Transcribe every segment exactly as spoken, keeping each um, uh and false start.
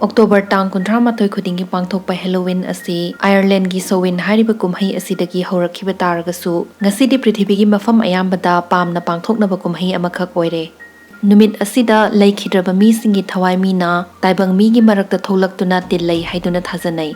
October ꯇꯥꯡ ꯀꯨꯟꯊ꯭ꯔꯥ ꯃꯥꯊꯣꯏ ꯈꯨꯗꯤꯡꯒꯤ ꯄꯥꯡꯊꯣꯛꯄ ꯍꯦꯂꯣꯋꯤꯟ ꯑꯁꯤ ꯑꯥꯌꯔꯂꯦꯟꯒꯤ ꯁꯣꯋꯤꯟ ꯍꯥꯏꯔꯤꯕ ꯀꯨꯝꯍꯩ ꯑꯁꯤꯗꯒꯤ ꯍꯧꯔꯛꯈꯤꯕ ꯇꯥꯔꯒꯁꯨ, ꯉꯁꯤꯗꯤ ꯄ꯭ꯔꯤꯊꯤꯕꯤꯒꯤ ꯃꯐꯝ ꯑꯌꯥꯝꯕꯗ ꯄꯥꯝꯅ ꯄꯥꯡꯊꯣꯛꯅꯕ ꯀꯨꯝꯍꯩ ꯑꯃꯈꯛ ꯑꯣꯏꯔꯦ꯫ ꯅꯨꯃꯤꯠ ꯑꯁꯤꯗ ꯂꯩꯈꯤꯗ꯭ꯔꯕ ꯃꯤꯁꯤꯡꯒꯤ ꯊꯋꯥꯏ ꯃꯤꯅ ꯇꯥꯏꯕꯪ ꯃꯤꯒꯤ ꯃꯔꯛꯇ ꯊꯣꯛꯂꯛꯇꯨꯅ ꯇꯤꯜꯂꯩ ꯍꯥꯏꯗꯨꯅ ꯊꯥꯖꯅꯩ꯫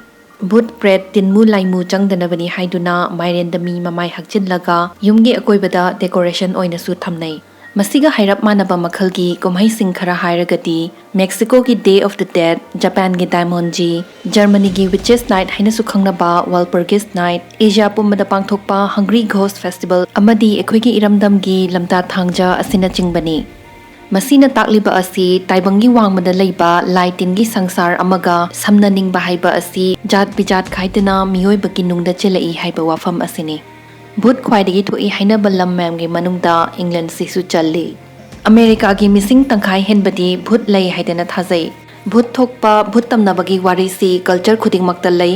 ꯚꯨꯠ, ꯄ꯭ꯔꯦꯠ, ꯇꯤꯟꯃꯨ ꯂꯥꯏꯃꯨ ꯆꯪꯗꯅꯕꯅꯤ ꯍꯥꯏꯗꯨꯅ ꯃꯥꯏꯔꯦꯟꯗ ꯃꯤ ꯃꯃꯥꯏ ꯍꯛꯆꯤꯜꯂꯒ ꯌꯨꯝꯒꯤ ꯑꯀꯣꯏꯕꯗ ꯗꯦꯀꯣꯔꯦꯁꯟ ꯑꯣꯏꯅꯁꯨ ꯊꯝꯅꯩ꯫ ꯃꯁꯤꯒ ꯍꯥꯏꯔꯞ ꯃꯥꯟꯅꯕ ꯃꯈꯜꯒꯤ ꯀꯨꯝꯍꯩꯁꯤꯡ ꯈꯔ ꯍꯥꯏꯔꯒꯗꯤ, ꯃꯦꯛꯁꯤꯀꯣꯒꯤ Day of the Dead, ꯖꯄꯥꯟꯒꯤ ꯗꯥꯏꯃꯣꯟꯖꯤ, ꯖꯔꯃꯅꯤꯒꯤ Witches' Night ꯍꯥꯏꯅꯁꯨ ꯈꯪꯅꯕ Walpurgis Night, ꯑꯦꯁꯤꯌꯥ ꯄꯨꯝꯕꯗ ꯄꯥꯡꯊꯣꯛꯄ Hungry Ghost Festival ꯑꯃꯗꯤ ꯑꯩꯈꯣꯏꯒꯤ ꯏꯔꯝꯗꯝꯒꯤ ꯂꯝꯇꯥ ꯊꯥꯡꯖ ꯑꯁꯤꯅꯆꯤꯡꯕꯅꯤ꯫ ꯃꯁꯤꯅ ꯇꯥꯛꯂꯤꯕ ꯑꯁꯤ ꯇꯥꯏꯕꯪꯒꯤ ꯋꯥꯡꯃꯗ ꯂꯩꯕ ꯂꯥꯏ ꯇꯤꯟꯒꯤ ꯁꯪꯁꯥꯔ ꯑꯃꯒ ꯁꯝꯅꯅꯤꯡꯕ ꯍꯥꯏꯕ ꯑꯁꯤ ꯖꯥꯠ ꯕꯤꯖꯥꯠ ꯈꯥꯏꯗꯅ ꯃꯤꯑꯣꯏꯕꯒꯤ ꯅꯨꯡꯗ ꯆꯦꯜꯂꯛꯏ ꯍꯥꯏꯕ ꯋꯥꯐꯝ ꯑꯁꯤꯅꯤ꯫ ꯚꯨꯠ ꯈ꯭ꯋꯥꯏꯗꯒꯤ ꯊꯣꯛꯏ ꯍꯥꯏꯅꯕ ꯂꯝ ꯃꯌꯥꯝꯒꯤ ꯃꯅꯨꯡꯗ ꯏꯪꯂꯦꯟꯁꯤꯁꯨ ꯆꯜꯂꯤ꯫ ꯑꯃꯦꯔꯤꯀꯥꯒꯤ ꯃꯤꯁꯤꯡ ꯇꯪꯈꯥꯏ ꯍꯦꯟꯕꯗꯤ ꯚꯨꯠ ꯂꯩ ꯍꯥꯏꯗꯅ ꯊꯥꯖꯩ꯫ ꯚꯨꯠ ꯊꯣꯛꯄ, ꯚꯨꯠ ꯇꯝꯅꯕꯒꯤ ꯋꯥꯔꯤꯁꯤ ꯀꯜꯆꯔ ꯈꯨꯗꯤꯡꯃꯛꯇ ꯂꯩ꯫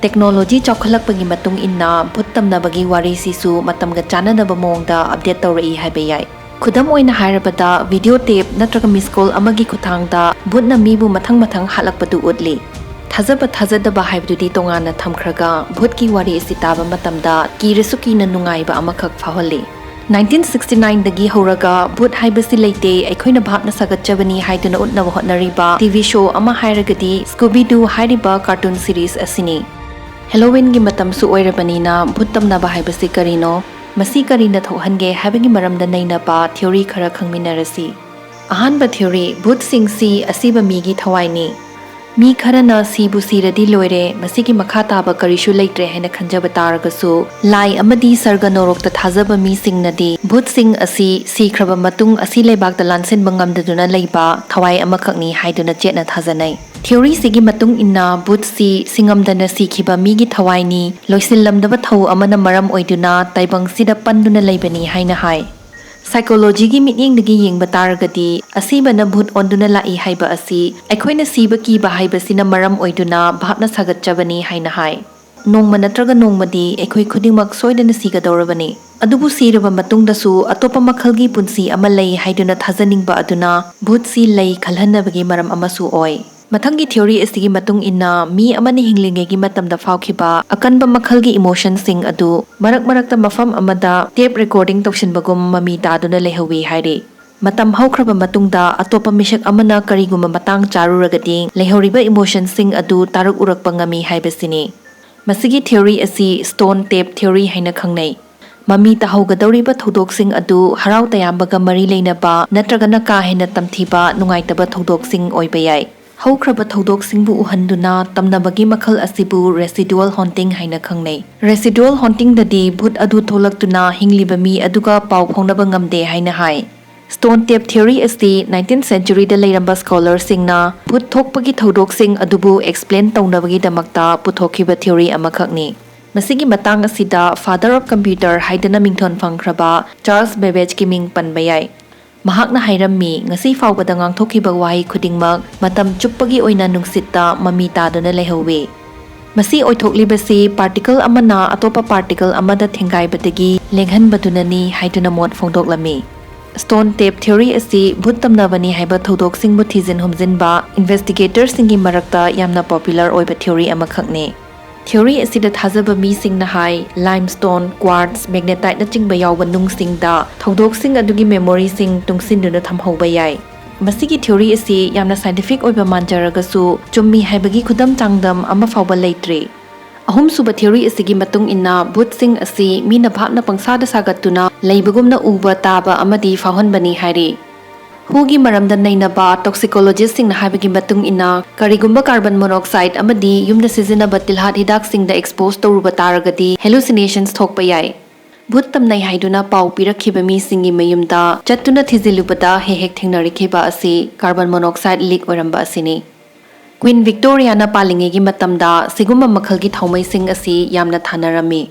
ꯇꯦꯛꯅꯣꯂꯣꯖꯤ ꯆꯥꯎꯈꯠꯂꯛꯄꯒꯤ ꯃꯇꯨꯡ ꯏꯟꯅ ꯚꯨꯠ ꯇꯝꯅꯕꯒꯤ ꯋꯥꯔꯤꯁꯤꯁꯨ ꯃꯇꯝꯒ ꯆꯥꯟꯅꯗꯕ ꯃꯑꯣꯡꯗ ꯑꯞꯗꯦꯠ ꯇꯧꯔꯛꯏ ꯍꯥꯏꯕ ꯌꯥꯏ꯫ ꯈꯨꯗꯝ ꯑꯣꯏꯅ ꯍꯥꯏꯔꯕꯗ, ꯚꯤꯗꯤꯑꯣ ꯇꯦꯞ ꯅꯠꯇ꯭ꯔꯒ ꯃꯤꯁ ꯀꯣꯜ ꯑꯃꯒꯤ ꯈꯨꯠꯊꯥꯡꯗ ꯚꯨꯠꯅ ꯃꯤꯕꯨ ꯃꯊꯪ ꯃꯊꯪ ꯍꯥꯠꯂꯛꯄꯗꯨ ꯎꯠꯂꯤ꯫ ꯊꯥꯖꯕ ꯊꯥꯖꯗꯕ ꯍꯥꯏꯕꯗꯨꯗꯤ ꯇꯣꯉꯥꯟꯅ ꯊꯝꯈ꯭ꯔꯒ, ꯚꯨꯠꯀꯤ ꯋꯥꯔꯤ ꯑꯁꯤ ꯇꯥꯕ ꯃꯇꯝꯗ ꯀꯤꯔꯁꯨ ꯀꯤꯅ ꯅꯨꯡꯉꯥꯏꯕ ꯑꯃꯈꯛ ꯐꯥꯎꯍꯜꯂꯤ꯫ ꯅꯥꯏꯟꯇꯤꯟ ꯁꯤꯛꯁꯇꯤ ꯅꯥꯏꯟꯗꯒꯤ ꯍꯧꯔꯒ ꯚꯨꯠ ꯍꯥꯏꯕꯁꯤ ꯂꯩꯇꯦ, ꯑꯩꯈꯣꯏꯅ ꯚꯥꯞꯅ ꯁꯥꯒꯠꯆꯕꯅꯤ ꯍꯥꯏꯗꯨꯅ ꯎꯠꯅꯕ ꯍꯣꯠꯅꯔꯤꯕ ꯇꯤ ꯚꯤ ꯁꯣ ꯑꯃ ꯍꯥꯏꯔꯒꯗꯤ Scooby-Doo ꯍꯥꯏꯔꯤꯕ ꯀꯥꯔꯇꯨꯟ ꯁꯤꯔꯤꯁ ꯑꯁꯤꯅꯤ꯫ ꯍꯦꯂꯣꯋꯤꯟꯒꯤ ꯃꯇꯝꯁꯨ ꯑꯣꯏꯔꯕꯅꯤꯅ, ꯚꯨꯠ ꯇꯝꯅꯕ ꯍꯥꯏꯕꯁꯤ ꯀꯔꯤꯅꯣ, ꯃꯁꯤ ꯀꯔꯤꯅ ꯊꯣꯛꯍꯟꯒꯦ ꯍꯥꯏꯕꯒꯤ ꯃꯔꯝꯗ ꯅꯩꯅꯕ ꯊꯤꯑꯣꯔꯤ ꯈꯔ ꯈꯪꯃꯤꯟꯅꯔꯁꯤ꯫ ꯑꯍꯥꯟꯕ ꯊꯤꯑꯣꯔꯤ, ꯚꯨꯠꯁꯤꯡꯁꯤ ꯑꯁꯤꯕ ꯃꯤꯒꯤ ꯊꯋꯥꯏꯅꯤ꯫ ꯃꯤ ꯈꯔꯅ ꯁꯤꯕꯨ ꯁꯤꯔꯗꯤ ꯂꯣꯏꯔꯦ, ꯃꯁꯤꯒꯤ ꯃꯈꯥ ꯇꯥꯕ ꯀꯔꯤꯁꯨ ꯂꯩꯇ꯭ꯔꯦ ꯍꯥꯏꯅ ꯈꯟꯖꯕ ꯇꯥꯔꯒꯁꯨ, ꯂꯥꯏ ꯑꯃꯗꯤ ꯁꯔꯒ ꯅꯣꯔꯣꯛꯇ ꯊꯥꯖꯕ ꯃꯤꯁꯤꯡꯅꯗꯤ ꯚꯨꯠꯁꯤꯡ ꯑꯁꯤ ꯁꯤꯈ꯭ꯔꯕ ꯃꯇꯨꯡ ꯑꯁꯤ ꯂꯩꯕꯥꯛꯇ ꯂꯥꯟꯁꯤꯟꯕ ꯉꯝꯗꯗꯨꯅ ꯂꯩꯕ ꯊꯋꯥꯏ ꯑꯃꯈꯛꯅꯤ ꯍꯥꯏꯗꯨꯅ ꯆꯦꯠꯅ ꯊꯥꯖꯅꯩ꯫ ꯊꯤꯑꯣꯔꯤꯁꯤꯒꯤ ꯃꯇꯨꯡ ꯏꯟꯅ, ꯚꯨꯠꯁꯤ ꯁꯤꯉꯝꯗꯅ ꯁꯤꯈꯤꯕ ꯃꯤꯒꯤ ꯊꯋꯥꯏꯅꯤ, ꯂꯣꯏꯁꯤꯜꯂꯝꯗꯕ ꯊꯧ ꯑꯃꯅ ꯃꯔꯝ ꯑꯣꯏꯗꯨꯅ ꯇꯥꯏꯕꯪꯁꯤꯗ ꯄꯟꯗꯨꯅ ꯂꯩꯕꯅꯤ ꯍꯥꯏꯅ ꯍꯥꯏ꯫ ꯁꯥꯏꯀꯣꯂꯣꯖꯤꯒꯤ ꯃꯤꯠꯌꯦꯡꯗꯒꯤ ꯌꯦꯡꯕ ꯇꯥꯔꯒꯗꯤ, ꯑꯁꯤꯕꯅ ꯚꯨꯠ ꯑꯣꯟꯗꯨꯅ ꯂꯥꯛꯏ ꯍꯥꯏꯕ ꯑꯁꯤ ꯑꯩꯈꯣꯏꯅ ꯁꯤꯕ ꯀꯤꯕ ꯍꯥꯏꯕꯁꯤꯅ ꯃꯔꯝ ꯑꯣꯏꯗꯨꯅ ꯚꯥꯞꯅ ꯁꯥꯒꯠꯆꯕꯅꯤ ꯍꯥꯏꯅ ꯍꯥꯏ꯫ ꯅꯣꯡꯃ ꯅꯠꯇ꯭ꯔꯒ ꯅꯣꯡꯃꯗꯤ ꯑꯩꯈꯣꯏ ꯈꯨꯗꯤꯡꯃꯛ ꯁꯣꯏꯗꯅ ꯁꯤꯒꯗꯧꯔꯕꯅꯤ꯫ ꯑꯗꯨꯕꯨ ꯁꯤꯔꯕ ꯃꯇꯨꯡꯗꯁꯨ ꯑꯇꯣꯞꯄ ꯃꯈꯜꯒꯤ ꯄꯨꯟꯁꯤ ꯑꯃ ꯂꯩ ꯍꯥꯏꯗꯨꯅ ꯊꯥꯖꯅꯤꯡꯕ ꯑꯗꯨꯅ ꯚꯨꯠꯁꯤ ꯂꯩ ꯈꯜꯍꯟꯅꯕꯒꯤ ꯃꯔꯝ ꯑꯃꯁꯨ ꯑꯣꯏ꯫ ꯃꯊꯪꯒꯤ theory ꯑꯁꯤꯒꯤ ꯃꯇꯨꯡ ꯏꯟꯅ, ꯃꯤ ꯑꯃꯅ ꯍꯤꯡꯂꯤꯉꯩꯒꯤ ꯃꯇꯝꯗ ꯐꯥꯎꯈꯤꯕ ꯑꯀꯟꯕ ꯃꯈꯜꯒꯤ emotionꯁꯤꯡ ꯑꯗꯨ ꯃꯔꯛ ꯃꯔꯛꯇ ꯃꯐꯝ ꯑꯃꯗ tape recording ꯇꯧꯁꯤꯟꯕꯒꯨꯝ ꯃꯃꯤ ꯇꯥꯗꯨꯅ ꯂꯩꯍꯧꯋꯤ ꯍꯥꯏꯔꯤ꯫ ꯃꯇꯝ ꯍꯧꯈ꯭ꯔꯕ ꯃꯇꯨꯡꯗ ꯑꯇꯣꯞꯄ ꯃꯤꯁꯛ ꯑꯃꯅ ꯀꯔꯤꯒꯨꯝꯕ ꯃꯇꯥꯡ ꯆꯥꯔꯨꯔꯒꯗꯤ, ꯂꯩꯍꯧꯔꯤꯕ emotionꯁꯤꯡ ꯑꯗꯨ ꯇꯥꯔꯛꯎꯔꯛꯄ ꯉꯝꯃꯤ ꯍꯥꯏꯕꯁꯤꯅꯤ꯫ ꯃꯁꯤꯒꯤ theory ꯑꯁꯤ stone tape theory ꯍꯥꯏꯅ ꯈꯪꯅꯩ꯫ ꯃꯃꯤ ꯇꯥꯍꯧꯒꯗꯧꯔꯤꯕ ꯊꯧꯗꯣꯛꯁꯤꯡ ꯑꯗꯨ ꯍꯔꯥꯎ ꯇꯌꯥꯝꯕꯒ ꯃꯔꯤ ꯂꯩꯅꯕ ꯅꯠꯇ꯭ꯔꯒꯅ ꯀꯥ ꯍꯦꯟꯅ ꯇꯝꯊꯤꯕ ꯅꯨꯡꯉꯥꯏꯇꯕ ꯊꯧꯗꯣꯛꯁꯤꯡ ꯑꯣꯏꯕ ꯌꯥꯏ꯫ ꯍꯧꯈ꯭ꯔꯕ ꯊꯧꯗꯣꯛꯁꯤꯡꯕꯨ ꯎꯍꯟꯗꯨꯅ ꯇꯝꯅꯕꯒꯤ ꯃꯈꯜ ꯑꯁꯤꯕꯨ residual haunting ꯍꯥꯏꯅ ꯈꯪꯅꯩ꯫ Residual hauntingꯗꯗꯤ ꯚꯨꯠ ꯑꯗꯨ ꯊꯣꯛꯂꯛꯇꯨꯅ ꯍꯤꯡꯂꯤꯕ ꯃꯤ ꯑꯗꯨꯒ ꯄꯥꯎ ꯐꯥꯎꯅꯕ ꯉꯝꯗꯦ ꯍꯥꯏꯅ ꯍꯥꯏ꯫ Stone tape theory ꯑꯁꯤ nineteenth centuryꯗ ꯂꯩꯔꯝꯕ scholarꯁꯤꯡꯅ ꯚꯨꯠ ꯊꯣꯛꯄꯒꯤ ꯊꯧꯗꯣꯛꯁꯤꯡ ꯑꯗꯨꯕꯨ explain ꯇꯧꯅꯕꯒꯤꯗꯃꯛꯇ ꯄꯨꯊꯣꯛꯈꯤꯕ theory ꯑꯃꯈꯛꯅꯤ꯫ ꯃꯁꯤꯒꯤ ꯃꯇꯥꯡ ꯑꯁꯤꯗ father of computer ꯍꯥꯏꯗꯅ ꯃꯤꯡꯊꯣꯟ ꯐꯪꯈ꯭ꯔꯕ Charles Babbageꯀꯤ ꯃꯤꯡ ꯄꯟꯕ ꯌꯥꯏ꯫ ꯃꯍꯥꯛꯅ ꯍꯥꯏꯔꯝꯃꯤ, "ꯉꯁꯤ ꯐꯥꯎꯕꯗ ꯉꯥꯡꯊꯣꯛꯈꯤꯕ ꯋꯥꯍꯩ ꯈꯨꯗꯤꯡꯃꯛ ꯃꯇꯝ ꯆꯨꯞꯄꯒꯤ ꯑꯣꯏꯅ ꯅꯨꯡꯁꯤꯠꯇ ꯃꯃꯤ ꯇꯥꯗꯨꯅ ꯂꯩꯍꯧꯋꯤ꯫ ꯃꯁꯤ ꯑꯣꯏꯊꯣꯛꯂꯤꯕꯁꯤ particle ꯑꯃꯅ ꯑꯇꯣꯞꯄ particle ꯑꯃꯗ ꯊꯦꯡꯒꯥꯏꯕꯗꯒꯤ ꯂꯦꯡꯍꯟꯕꯗꯨꯅꯅꯤ" ꯍꯥꯏꯗꯨꯅ ꯃꯣꯠ ꯐꯣꯡꯗꯣꯛꯂꯝꯃꯤ꯫ Stone tape theory ꯑꯁꯤ ꯚꯨꯠ ꯇꯝꯅꯕꯅꯤ ꯍꯥꯏꯕ ꯊꯧꯗꯣꯛꯁꯤꯡꯕꯨ ꯊꯤꯖꯤꯟ ꯍꯨꯝꯖꯤꯟꯕ investigatorꯁꯤꯡꯒꯤ ꯃꯔꯛꯇ ꯌꯥꯝꯅ popular ꯑꯣꯏꯕ theory ꯑꯃꯈꯛꯅꯤ꯫ Theory ꯑꯁꯤꯗ ꯊꯥꯖꯕ ꯃꯤꯁꯤꯡꯅ ꯍꯥꯏ, limestone, quartz, magnetiteꯅꯆꯤꯡꯕ ꯌꯥꯎꯕ ꯅꯨꯡꯁꯤꯡꯗ ꯊꯧꯗꯣꯛꯁꯤꯡ ꯑꯗꯨꯒꯤ memoryꯁꯤꯡ ꯇꯨꯡꯁꯤꯟꯗꯨꯅ ꯊꯝꯍꯧꯕ ꯌꯥꯏ꯫ ꯃꯁꯤꯒꯤ theory ꯑꯁꯤ ꯌꯥꯝꯅ scientific ꯑꯣꯏꯕ ꯃꯥꯟꯖꯔꯒꯁꯨ, ꯆꯨꯝꯃꯤ ꯍꯥꯏꯕꯒꯤ ꯈꯨꯗꯝ ꯆꯥꯡꯗꯝ ꯑꯃ ꯐꯥꯎꯕ ꯂꯩꯇ꯭ꯔꯤ꯫ ꯑꯍꯨꯝꯁꯨꯕ theory ꯑꯁꯤꯒꯤ ꯃꯇꯨꯡ ꯏꯟꯅ, ꯚꯨꯠꯁꯤꯡ ꯑꯁꯤ ꯃꯤꯅ ꯚꯥꯞꯅ ꯄꯪꯁꯥꯗ ꯁꯥꯒꯠꯇꯨꯅ ꯂꯩꯕꯒꯨꯝꯅ ꯎꯕ, ꯇꯥꯕ ꯑꯃꯗꯤ ꯐꯥꯎꯍꯟꯕꯅꯤ ꯍꯥꯏꯔꯤ꯫ ꯍꯨꯒꯤ ꯃꯔꯝꯗ ꯅꯩꯅꯕ toxicologistꯁꯤꯡꯅ ꯍꯥꯏꯕꯒꯤ ꯃꯇꯨꯡ ꯏꯟꯅ, ꯀꯔꯤꯒꯨꯝꯕ carbon monoxide ꯑꯃꯗꯤ ꯌꯨꯝꯗ ꯁꯤꯖꯤꯟꯅꯕ ꯇꯤꯜꯍꯥꯠ ꯍꯤꯗꯥꯛꯁꯤꯡꯗ expose ꯇꯧꯔꯨꯕ ꯇꯥꯔꯒꯗꯤ hallucinations ꯊꯣꯛꯄ ꯌꯥꯏ꯫ ꯚꯨꯠ ꯇꯝꯅꯩ ꯍꯥꯏꯗꯨꯅ ꯄꯥꯎ ꯄꯤꯔꯛꯈꯤꯕ ꯃꯤꯁꯤꯡꯒꯤ ꯃꯌꯨꯝꯗ ꯆꯠꯇꯨꯅ ꯊꯤꯖꯤꯜꯂꯨꯕꯗ ꯍꯦꯛ ꯍꯦꯛ ꯊꯦꯡꯅꯔꯛꯈꯤꯕ ꯑꯁꯤ carbon monoxide leak ꯑꯣꯏꯔꯝꯕ ꯑꯁꯤꯅꯤ꯫ Queen Victoriaꯅ ꯄꯥꯜꯂꯤꯉꯩꯒꯤ ꯃꯇꯝꯗ ꯁꯤꯒꯨꯝꯕ ꯃꯈꯜꯒꯤ ꯊꯥꯎꯃꯩꯁꯤꯡ ꯑꯁꯤ ꯌꯥꯝꯅ ꯊꯥꯅꯔꯝꯃꯤ꯫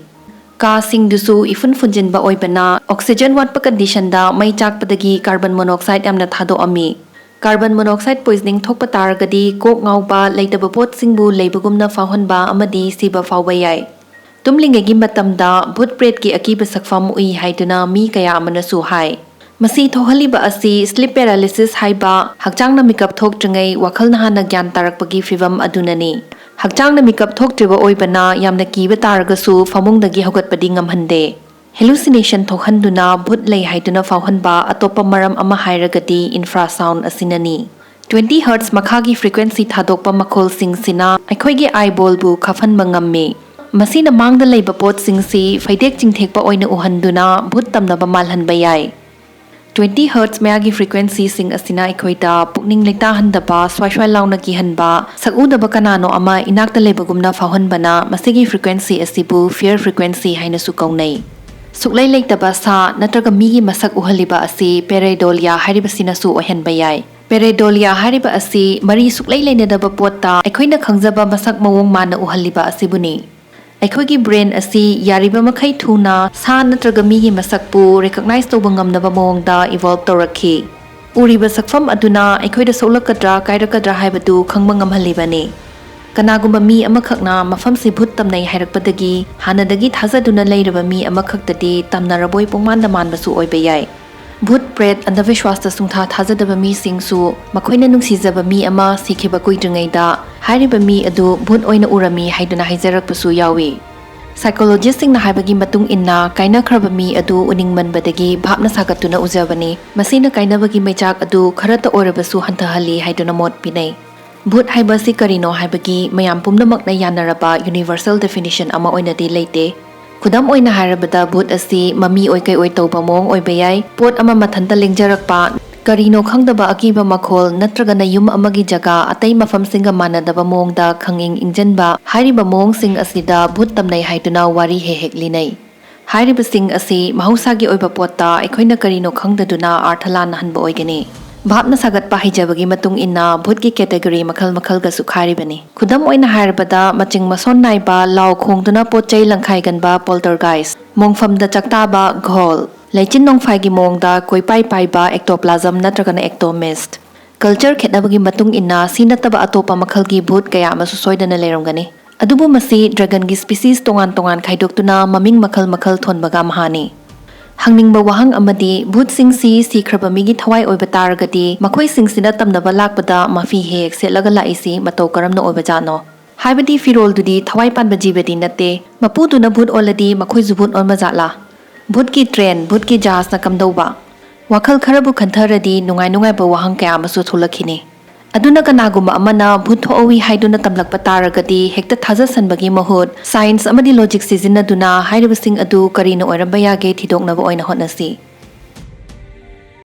ꯀꯥꯁꯤꯡꯗꯨꯁꯨ ꯏꯐꯨꯟ ꯐꯨꯟꯖꯤꯟꯕ ꯑꯣꯏꯕꯅ, oxygen ꯋꯥꯠꯄ conditionꯗ ꯃꯩ ꯆꯥꯛꯄꯗꯒꯤ carbon monoxide ꯌꯥꯝꯅ ꯊꯥꯗꯣꯛꯑꯝꯃꯤ꯫ Carbon monoxide poisoning ꯊꯣꯛꯄ ꯇꯥꯔꯒꯗꯤ ꯀꯣꯛ ꯉꯥꯎꯕ, ꯂꯩꯇꯕ ꯄꯣꯠꯁꯤꯡꯕꯨ ꯂꯩꯕꯒꯨꯝꯅ ꯐꯥꯎꯍꯟꯕ ꯑꯃꯗꯤ ꯁꯤꯕ ꯐꯥꯎꯕ ꯌꯥꯏ꯫ ꯇꯨꯝꯂꯤꯉꯩꯒꯤ ꯃꯇꯝꯗ ꯚꯨꯠ ꯄ꯭ꯔꯦꯠꯀꯤ ꯑꯀꯤꯕ ꯁꯛꯐꯝ ꯎꯏ ꯍꯥꯏꯗꯨꯅ ꯃꯤ ꯀꯌꯥ ꯑꯃꯅꯁꯨ ꯍꯥꯏ꯫ ꯃꯁꯤ ꯊꯣꯛꯍꯜꯂꯤꯕ ꯑꯁꯤ sleep paralysis ꯍꯥꯏꯕ ꯍꯛꯆꯥꯡꯅ ꯃꯤꯀꯞ ꯊꯣꯛꯇ꯭ꯔꯤꯉꯩ ꯋꯥꯈꯜꯅ ꯍꯥꯟꯅ ꯒ꯭ꯌꯥꯟ ꯇꯥꯔꯛꯄꯒꯤ ꯐꯤꯚꯝ ꯑꯗꯨꯅꯅꯤ꯫ ꯍꯛꯆꯥꯡꯅ ꯃꯤꯀꯞ ꯊꯣꯛꯇ꯭ꯔꯤꯕ ꯑꯣꯏꯕꯅ ꯌꯥꯝꯅ ꯀꯤꯕ ꯇꯥꯔꯒꯁꯨ ꯐꯃꯨꯡꯗꯒꯤ ꯍꯧꯒꯠꯄꯗꯤ ꯉꯝꯍꯟꯗꯦ꯫ Hallucination ꯊꯣꯛꯍꯟꯗꯨꯅ ꯚꯨꯠ ꯂꯩ ꯍꯥꯏꯗꯨꯅ ꯐꯥꯎꯍꯟꯕ ꯑꯇꯣꯞꯄ ꯃꯔꯝ ꯑꯃ ꯍꯥꯏꯔꯒꯗꯤ infrasound ꯑꯁꯤꯅꯅꯤ꯫ Twenty hertz ꯃꯈꯥꯒꯤ frequency ꯊꯥꯗꯣꯛꯄ ꯃꯈꯣꯜꯁꯤꯡꯁꯤꯅ ꯑꯩꯈꯣꯏꯒꯤ eyeballꯕꯨ ꯈꯥꯐꯟꯕ ꯉꯝꯃꯤ꯫ ꯃꯁꯤꯅ ꯃꯥꯡꯗ ꯂꯩꯕ ꯄꯣꯠꯁꯤꯡꯁꯤ ꯐꯩꯗꯦꯛ ꯆꯤꯡꯊꯦꯛꯄ ꯑꯣꯏꯅ ꯎꯍꯟꯗꯨꯅ ꯚꯨꯠ ꯇꯝꯅꯕ ꯃꯥꯜꯍꯟꯕ ꯌꯥꯏ꯫ Twenty hertz ꯃꯌꯥꯒꯤ frequencyꯁꯤꯡ ꯑꯁꯤꯅ ꯑꯩꯈꯣꯏꯗ ꯄꯨꯛꯅꯤꯡ ꯂꯩꯇꯥꯍꯟꯗꯕ, ꯁ꯭ꯋꯥꯏ ꯁ꯭ꯋꯥꯏ ꯂꯥꯎꯅ ꯀꯤꯍꯟꯕ, ꯁꯛꯎꯗꯕ ꯀꯅꯥꯅꯣ ꯑꯃ ꯏꯅꯥꯛꯇ ꯂꯩꯕꯒꯨꯝꯅ ꯐꯥꯎꯍꯟꯕꯅ ꯃꯁꯤꯒꯤ frequency ꯑꯁꯤꯕꯨ fear frequency ꯍꯥꯏꯅꯁꯨ ꯀꯧꯅꯩ꯫ ꯁꯨꯛꯂꯩ ꯂꯩꯇꯕ ꯁꯥ ꯅꯠꯇ꯭ꯔꯒ ꯃꯤꯒꯤ ꯃꯁꯛ ꯎꯍꯜꯂꯤꯕ ꯑꯁꯤ pareidolia ꯍꯥꯏꯔꯤꯕꯁꯤꯅꯁꯨ ꯑꯣꯏꯍꯟꯕ ꯌꯥꯏ꯫ Pareidolia ꯍꯥꯏꯔꯤꯕ ꯑꯁꯤ ꯃꯔꯤ ꯁꯨꯛꯂꯩ ꯂꯩꯅꯗꯕ ꯄꯣꯠꯇ ꯑꯩꯈꯣꯏꯅ ꯈꯪꯖꯕ ꯃꯁꯛ ꯃꯑꯣꯡ ꯃꯥꯟꯅ ꯎꯍꯜꯂꯤꯕ ꯑꯁꯤꯕꯨꯅꯤ꯫ ꯑꯩꯈꯣꯏꯒꯤ brain ꯑꯁꯤ ꯌꯥꯔꯤꯕ ꯃꯈꯩ ꯊꯨꯅ ꯁꯥ ꯅꯠꯇ꯭ꯔꯒ ꯃꯤꯒꯤ ꯃꯁꯛꯄꯨ recognize ꯇꯧꯕ ꯉꯝꯅꯕ ꯃꯑꯣꯡꯗ evolve ꯇꯧꯔꯛꯈꯤ꯫ ꯎꯔꯤꯕ ꯁꯛꯐꯝ ꯑꯗꯨꯅ ꯑꯩꯈꯣꯏꯗ ꯁꯣꯛꯂꯛꯀꯗ꯭ꯔꯥ ꯀꯥꯏꯔꯛꯀꯗ꯭ꯔꯥ ꯍꯥꯏꯕꯗꯨ ꯈꯪꯕ ꯉꯝꯍꯜꯂꯤꯕꯅꯤ꯫ ꯀꯅꯥꯒꯨꯝꯕ ꯃꯤ ꯑꯃꯈꯛꯅ ꯃꯐꯝꯁꯤ ꯚꯨꯠ ꯇꯝꯅꯩ ꯍꯥꯏꯔꯛꯄꯗꯒꯤ ꯍꯥꯟꯅꯗꯒꯤ ꯊꯥꯖꯗꯨꯅ ꯂꯩꯔꯕ ꯃꯤ ꯑꯃꯈꯛꯇꯗꯤ ꯇꯝꯅꯔꯕꯣꯏ ꯄꯨꯡꯃꯥꯟꯗ ꯃꯥꯟꯕꯁꯨ ꯑꯣꯏꯕ ꯌꯥꯏ꯫ ꯚꯨꯠ, ꯄ꯭ꯔꯦꯠ, ꯑꯟꯙꯕꯤꯁ꯭ꯋꯥꯁꯇ ꯁꯨꯡꯊꯥ ꯊꯥꯖꯗꯕ ꯃꯤꯁꯤꯡꯁꯨ ꯃꯈꯣꯏꯅ ꯅꯨꯡꯁꯤꯖꯕ ꯃꯤ ꯑꯃ ꯁꯤꯈꯤꯕ ꯀꯨꯏꯗ꯭ꯔꯤꯉꯩꯗ ꯍꯥꯏꯔꯤꯕ ꯃꯤ ꯑꯗꯨ ꯚꯨꯠ ꯑꯣꯏꯅ ꯎꯔꯝꯃꯤ ꯍꯥꯏꯗꯨꯅ ꯍꯥꯏꯖꯔꯛꯄꯁꯨ ꯌꯥꯎꯏ꯫ Psychologistꯁꯤꯡꯅ ꯍꯥꯏꯕꯒꯤ ꯃꯇꯨꯡ ꯏꯟꯅ, ꯀꯥꯏꯅꯈ꯭ꯔꯕ ꯃꯤ ꯑꯗꯨ ꯎꯅꯤꯡꯃꯟꯕꯗꯒꯤ ꯚꯥꯞꯅ ꯁꯥꯒꯠꯇꯨꯅ ꯎꯖꯕꯅꯤ꯫ ꯃꯁꯤꯅ ꯀꯥꯏꯅꯕꯒꯤ ꯃꯩꯆꯥꯛ ꯑꯗꯨ ꯈꯔꯇ ꯑꯣꯏꯔꯕꯁꯨ ꯍꯟꯊꯍꯜꯂꯤ ꯍꯥꯏꯗꯨꯅ ꯃꯣꯠ ꯄꯤꯅꯩ꯫ ꯚꯨꯠ ꯍꯥꯏꯕ ꯑꯁꯤ ꯀꯔꯤꯅꯣ ꯍꯥꯏꯕꯒꯤ ꯃꯌꯥꯝ ꯄꯨꯝꯅꯃꯛꯅ ꯌꯥꯅꯔꯕ universal definition ꯑꯃ ꯑꯣꯏꯅꯗꯤ ꯂꯩꯇꯦ꯫ ꯈꯨꯗꯝ ꯑꯣꯏꯅ ꯍꯥꯏꯔꯕꯗ, ꯚꯨꯠ ꯑꯁꯤ ꯃꯃꯤ ꯑꯣꯏ ꯀꯩ ꯑꯣꯏ ꯇꯧꯕ ꯃꯑꯣꯡ ꯑꯣꯏꯕ ꯌꯥꯏ, ꯄꯣꯠ ꯑꯃ ꯃꯊꯟꯇ ꯂꯦꯡꯖꯔꯛꯄ, ꯀꯔꯤꯅꯣ ꯈꯪꯗꯕ ꯑꯀꯤꯕ ꯃꯈꯣꯜ, ꯅꯠꯇ꯭ꯔꯒꯅ ꯌꯨꯝ ꯑꯃꯒꯤ ꯖꯒꯥ ꯑꯇꯩ ꯃꯐꯝꯁꯤꯡꯒ ꯃꯥꯟꯅꯗꯕ ꯃꯑꯣꯡꯗ ꯈꯪꯏꯪ ꯏꯪꯖꯟꯕ꯫ ꯍꯥꯏꯔꯤꯕ ꯃꯑꯣꯡꯁꯤꯡ ꯑꯁꯤꯗ ꯚꯨꯠ ꯇꯝꯅꯩ ꯍꯥꯏꯗꯨꯅ ꯋꯥꯔꯤ ꯍꯦꯛ ꯍꯦꯛ ꯂꯤꯅꯩ꯫ ꯍꯥꯏꯔꯤꯕꯁꯤꯡ ꯑꯁꯤ ꯃꯍꯧꯁꯥꯒꯤ ꯑꯣꯏꯕ ꯄꯣꯠꯇ ꯑꯩꯈꯣꯏꯅ ꯀꯔꯤꯅꯣ ꯈꯪꯗꯗꯨꯅ ꯑꯥꯔꯊ ꯂꯥꯟꯅꯍꯟꯕ ꯑꯣꯏꯒꯅꯤ꯫ ꯚꯥꯞꯅ ꯁꯥꯒꯠꯄ ꯍꯩꯖꯕꯒꯤ ꯃꯇꯨꯡ ꯏꯟꯅ ꯚꯨꯠꯀꯤ category ꯃꯈꯜ ꯃꯈꯜꯒꯁꯨ ꯈꯥꯏꯔꯤꯕꯅꯤ꯫ ꯈꯨꯗꯝ ꯑꯣꯏꯅ ꯍꯥꯏꯔꯕꯗ, ꯃꯆꯤꯡ ꯃꯁꯣꯟ ꯅꯥꯏꯕ, ꯂꯥꯎ ꯈꯣꯡꯗꯨꯅ ꯄꯣꯠ ꯆꯩ ꯂꯪꯈꯥꯏꯒꯟꯕ poltergeist, ꯃꯣꯡꯐꯝꯗ ꯆꯥꯛꯇꯥꯕ ghoul, ꯂꯩꯆꯤꯟ ꯅꯣꯡꯐꯥꯏꯒꯤ ꯃꯑꯣꯡꯗ ꯀꯣꯏꯄꯥꯏ ꯄꯥꯏꯕ ectoplasm ꯅꯠꯇ꯭ꯔꯒꯅ ectomist꯫ Culture ꯈꯦꯠꯅꯕꯒꯤ ꯃꯇꯨꯡ ꯏꯟꯅ ꯁꯤ ꯅꯠꯇꯕ ꯑꯇꯣꯞꯄ ꯃꯈꯜꯒꯤ ꯚꯨꯠ ꯀꯌꯥ ꯑꯃꯁꯨ ꯁꯣꯏꯗꯅ ꯂꯩꯔꯝꯒꯅꯤ꯫ ꯑꯗꯨꯕꯨ ꯃꯁꯤ dragonꯒꯤ species ꯇꯣꯉꯥꯟ ꯇꯣꯉꯥꯟ ꯈꯥꯏꯗꯣꯛꯇꯨꯅ ꯃꯃꯤꯡ ꯃꯈꯜ ꯃꯈꯜ ꯊꯣꯟꯕꯒ ꯑꯝꯍꯥꯅꯤ꯫ ꯍꯪꯅꯤꯡꯕ ꯋꯥꯍꯪ ꯑꯃꯗꯤ, ꯚꯨꯠꯁꯤꯡꯁꯤ ꯁꯤꯈ꯭ꯔꯕ ꯃꯤꯒꯤ ꯊꯋꯥꯏ ꯑꯣꯏꯕ ꯇꯥꯔꯒꯗꯤ, ꯃꯈꯣꯏꯁꯤꯡꯁꯤꯅ ꯇꯝꯅꯕ ꯂꯥꯛꯄꯗ ꯃꯐꯤ ꯍꯦꯛ ꯍꯦꯛ ꯁꯦꯠꯂꯒ ꯂꯥꯛꯏꯁꯤ ꯃꯇꯧ ꯀꯔꯝꯅ ꯑꯣꯏꯕꯖꯥꯠꯅꯣ? ꯍꯥꯏꯕꯗꯤ, ꯐꯤꯔꯣꯜꯗꯨꯗꯤ ꯊꯋꯥꯏ ꯄꯥꯟꯕ ꯖꯤꯕꯗꯤ ꯅꯠꯇꯦ꯫ ꯃꯄꯨꯗꯨꯅ ꯚꯨꯠ ꯑꯣꯜꯂꯗꯤ, ꯃꯈꯣꯏꯁꯨ ꯚꯨꯠ ꯑꯣꯟꯕ ꯖꯥꯠꯂꯥ? ꯚꯨꯠꯀꯤ ꯇ꯭ꯔꯦꯟ, ꯚꯨꯠꯀꯤ ꯖꯍꯥꯖꯅ ꯀꯝꯗꯧꯕ? ꯋꯥꯈꯜ ꯈꯔꯕꯨ ꯈꯟꯊꯔꯗꯤ, ꯅꯨꯡꯉꯥꯏ ꯅꯨꯡꯉꯥꯏꯕ ꯋꯥꯍꯪ ꯀꯌꯥ ꯑꯃꯁꯨ ꯊꯣꯛꯂꯛꯈꯤꯅꯤ꯫ ꯑꯗꯨꯅ, ꯀꯅꯥꯒꯨꯝꯕ ꯑꯃꯅ ꯚꯨꯠ ꯊꯣꯛꯍꯧꯏ ꯍꯥꯏꯗꯨꯅ ꯇꯝꯂꯛꯄ ꯇꯥꯔꯒꯗꯤ, ꯍꯦꯛꯇ ꯊꯥꯖꯁꯟꯕꯒꯤ ꯃꯍꯨꯠ, ꯁꯥꯏꯟꯁ ꯑꯃꯗꯤ ꯂꯣꯖꯤꯛ ꯁꯤꯖꯤꯟꯅꯗꯨꯅ ꯍꯥꯏꯔꯤꯕꯁꯤꯡ ꯑꯗꯨ ꯀꯔꯤꯅ ꯑꯣꯏꯔꯝꯕ ꯌꯥꯒꯦ ꯊꯤꯗꯣꯛꯅꯕ ꯑꯣꯏꯅ ꯍꯣꯠꯅꯁꯤ꯫